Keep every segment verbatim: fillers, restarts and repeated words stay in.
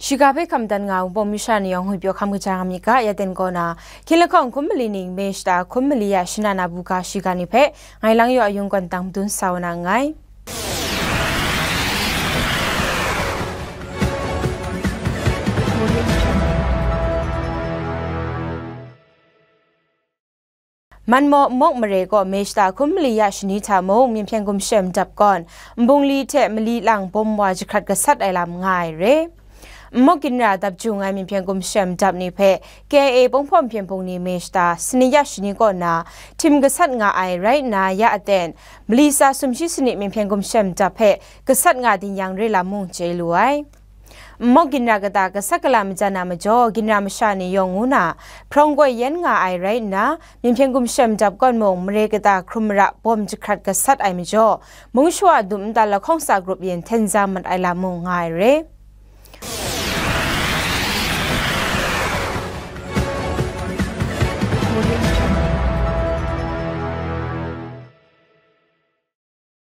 Shiga hpe hkam dan nga ai Wunpawng masha ni yawng ngwi pyaw hkam kaja nga myit ga, ya ten kaw na, hkying lahkawng hkum mali ning, May shata hkum mali ya shana na buga shiga ni hpe, ngai Lang Yaw Ayung gawn tang madun sa wa na nngai. Manmaw Nmawk mare gaw May shata hkum mali ya shani hta mung, Myen Hpyen Gumshem Dap kawn, nbungli hte mali lang bawm wa jahkrat gasat ai lam nga ai re. Nmawk ginra dap jung ai Myen Hpyen Gumshem Dap ni hpe K I A Pawng Hpawm Hpyen Hpung ni May shata sanit ya shani kaw na htim gasat nga ai rai nna, ya aten, mali tsa sumshi sanit Myen Hpyen Gumshem Dap hpe gasat nga ding yang re lam mung chye lu ai. Nmawk ginra kata gasat gala majan na majaw, ginra masha ni yawng ngu na, hprawng koi yen nga ai rai nna, Myen Hpyen Gumshem Dap kawn mung mare kata hkrum mara bawm jahkrat gasat ai majaw, mung shawa dum nta lahkawng tsa grup yin hten za mat ai lam mung nga ai re.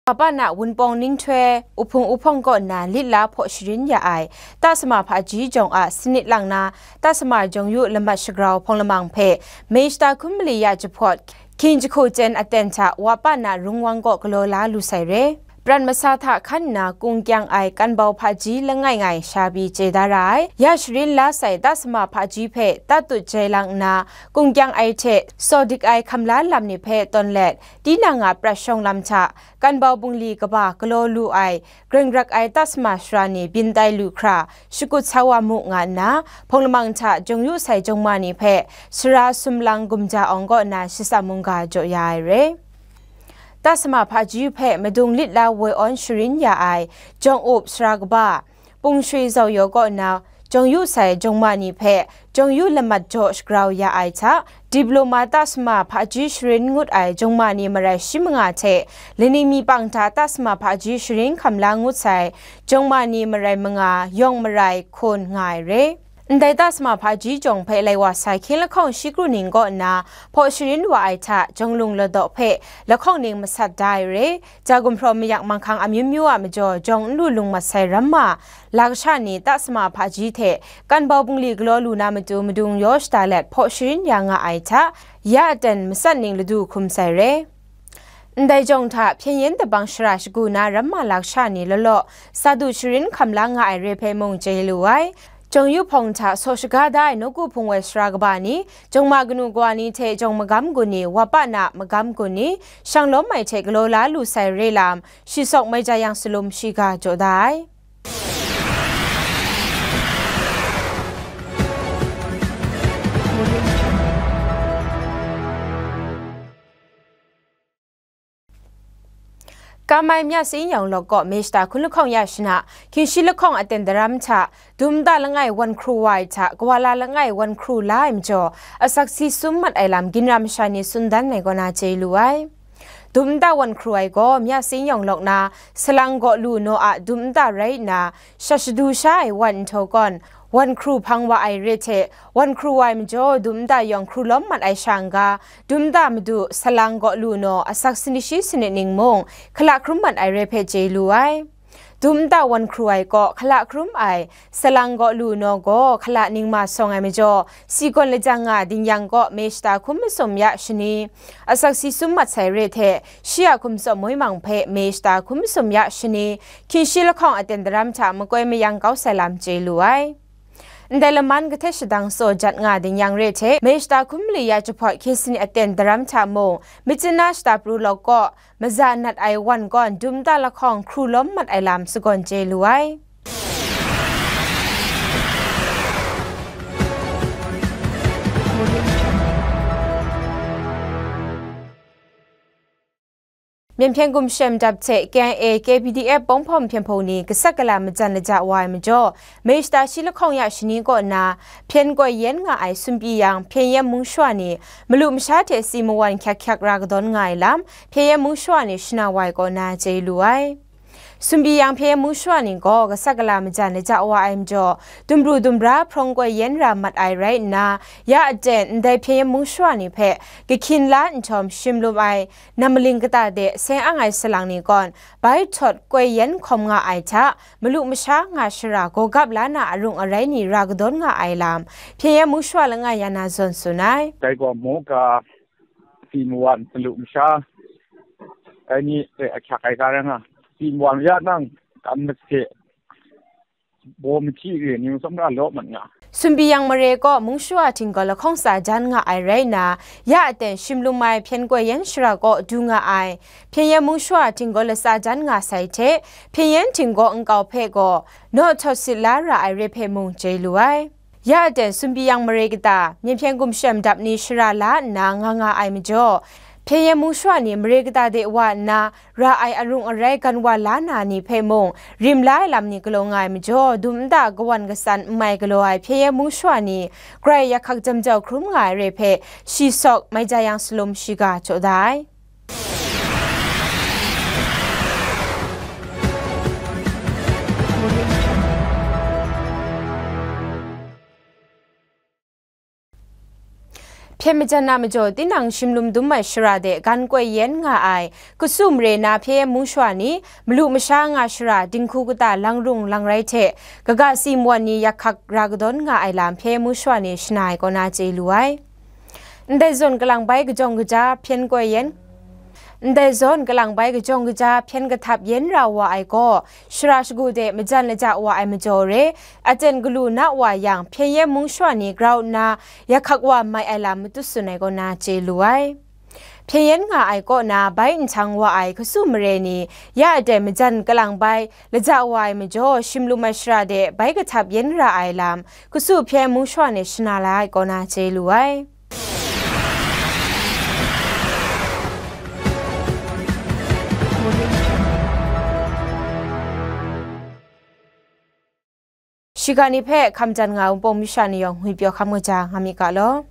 Wapa na Wunpawng Ninghtoi, Uhpung Uhpawng kaw nna lit la hpaw sharin ya ai, tasama hpaji jawng a sanit lang na, tasama jawng yu lamat shagrau hpawng lamang hpe, May shata hkum mali ya jahpawt, hkying jahku chyen aten hta Wapa na Rungwang kaw galaw la lu sai re. Pran masa hta hkan nna kung kyang ai kanbau hpaji langai ngai sha pyi chye da ra ai, ya sharin la sai tasama hpaji hpe tatut jai lang nna, kung kyang ai hte sawdik ai hkamla lam ni hpe tawn let, tinang a prat shawng lam hta, kanbau bungli kaba galaw lu ai, greng rak ai tasama sara ni byin tai lu hkra, shakut sa wa mu nga nna, hpawng lamang hta jawng yu sai jawng ma ni hpe, sara sumlang gumja awng kaw nna shatsam mungga jaw ya ai re. Tasama hpaji hpe madung lit la woi awn sharin ya ai, jawng up sara kaba, Pung Shui Zau Yaw kaw nna, jawng yu sai jawng ma ni hpe, jawng yu lamat jaw shagrau ya ai hta, diploma tasama hpaji sharin ngut ai jawng ma ni marai shi manga hte, laning mi pang hta tasama hpaji sharin hkam la ngut sai jawng ma ni marai manga, yawng marai hkun nga ai re. Ndai tasama hpaji jawng hpe lai wa sai hkying lahkawng shi kru ning kaw nna, hpaw sharin wa ai hta, jawng lung ladaw hpe lahkawng ning masat da ai re. Ja gumhpraw mayak manghkang amyu myu a majaw jawng n lu lung mat sai ramma, la kasha ni tasama hpaji hte kanbau bungli galaw lu na matu madung yaw shada let hpaw sharin ya nga ai hta, ya aten matsat ning ladu hkrum sai re. Ndai jawng hta, hpyen yen dabang shara shagu na ramma la kasha ni law law, sa du sharin hkam la nga ai re hpe mung chye lu ai. Jawng yu hpawng hta saw shaga da ai nawku hpung woi sara kaba ni, jawng ma kanu kawa ni hte jawng magam gun ni, Wapa na magam gun ni, shang lawm ai hte galaw la lu sai re lam, shi sawk mai ja yang salum shiga jaw da ai. Kamai Mya Sing Yawng Lawk kaw May shata hkun lahkawng ya shana, hkying shi lahkawng aten daram hta, dum nta langai wan hkru wa ai hta, kawala langai wan hkru la ai majaw, asak si sum mat ai lam ginra masha ni tsun dan ai kaw na chye lu ai. Dum nta wan hkru ai gaw Mya Sing Yawng Lawk na, Salang Gaw Lu Naw a dum nta rai nna, shat shadu sha ai wan nhtau kawn, wan hkru hpang wa ai re hte, wan hkru wa ai majaw, dum nta yawng hkru lawm mat ai sha n-ga, dum nta madu Salang Gaw Lu Naw asak sanit shi sanit ning mung, hkala hkrum mat ai re hpe chye lu ai. Dum nta wan hkru ai kaw hkala hkrum ai, Salang Gaw Lu Naw gaw hkala ning ma sawng ai majaw, si gawn lajang nga ding yang kaw May shata hkum masum ya shani, asak si sum mat sai re hte, shi a hkum tsawm moi mang hpe May shata hkum masum ya shani, hkying shi lahkawng aten daram hta makoi mayang kau sai lam chye lu ai. Ndai laman kahte shadang tsaw jat nga ding yang re hte, May shata hkum mali ya jahpawt hkying sanit aten daram hta mung, Myitkyina shata pru lawk kaw, maza nat ai wan gawn dum nta lahkawng hkru lawm mat ai lam sagawn chye lu ai. Myen Hpyen Gumshem Dap hte K I A, K P D F Pawng Hpawm Hpyen Hpung ni gasat gala majan laja wa ai majaw, May shata shi lahkawng ya shani kaw nna, hpyen koi yen nga ai Sunpyi Yang, Hpyen Yen Mung Shawa ni, malu masha hte si mawan hkyak hkyak ra kadawn nga ai lam, Hpyen Yen Mung Shawa ni shana wa ai kaw na chye lu ai. Sumbi yang hpyen mung shawa ni gaw gasat gala majan laja wa ai majaw, dumru dumra hprawng koi yen ra mat ai rai nna, ya aten ndai hpyen mung shawa ni hpe kahkyin la nhtawm shim lum ai nam maling kata de seng ang ai salang ni kawn, bai htawt koi yen hkawm nga ai hta, malu masha nga shara gawgap la na arung arai ni ra kadawn nga ai lam, hpyen mung shawa langai ya na zawn tsun ai. Dai gaw, moka, si mawan, malu masha, dai ni hpe ahkyak ai ga rai nga, si mawan ya nang, kam mase, baw machyi re, ni tsawmra law mat nga. Sumbi yang mare kaw mung shawa htinggaw lahkawng tsa jan nga ai rai nna, ya aten shim lum ai hpyen koi yen shara kaw du nga ai, hpyen yen mung shawa htinggaw latsa jan nga sai hte, hpyen yen htinggaw nkau hpe gaw naw htawt sit la ra ai re hpe mung chye lu ai. Ya aten sumbi yang mare kata, myen hpyen gumshem dap ni shara la nna nga nga ai majaw, hpyen yen mung shawa ni mare kata de wa nna, ra ai arung arai gan wa la na ni hpe mung, rim la ai lam ni galaw nga ai majaw, dum nta kawan katsan n mai galaw ai hpyen yen mung shawa ni, grai yahkak jam jau hkrum nga ai re hpe, shi sawk mai ja yang salum shiga jaw da ai. Hpyen majan a majaw tinang shim lum dum ai shara de gan koi yen nga ai, kasu mare na hpyen yen mung shawa ni, malu masha nga shara dinghku kata lang rung lang rai hte, kaga si mawan ni yahkak ra kadawn nga ai lam hpyen yen mung shawa ni shana ai kaw na chye lu ai. Ndai zawn kalang bai kajawng kaja hpyen koi yen, ndai zawn kalang bai kajawng kaja hpyen kahtap yen ra wa ai gaw, shara shagu de majan laja wa ai majaw re, aten galu na wa yang, hpyen yen mung shawa ni grau nna, yahkak wa mai ai lam matut tsun ai kaw na chye lu ai. Hpyen yen nga ai kaw na bai nhtang wa ai kasu mare ni, ya aten majan kalang bai laja wa ai majaw, shim lum ai shara de bai kahtap yen ra ai lam, kasu hpyen yen mung shawa ni shana la ai kaw na chye lu ai. Shiga ni hpe hkam jan nga ai Wunpawng masha ni yawng ngwi pyaw hkam kaja nga mi ga law.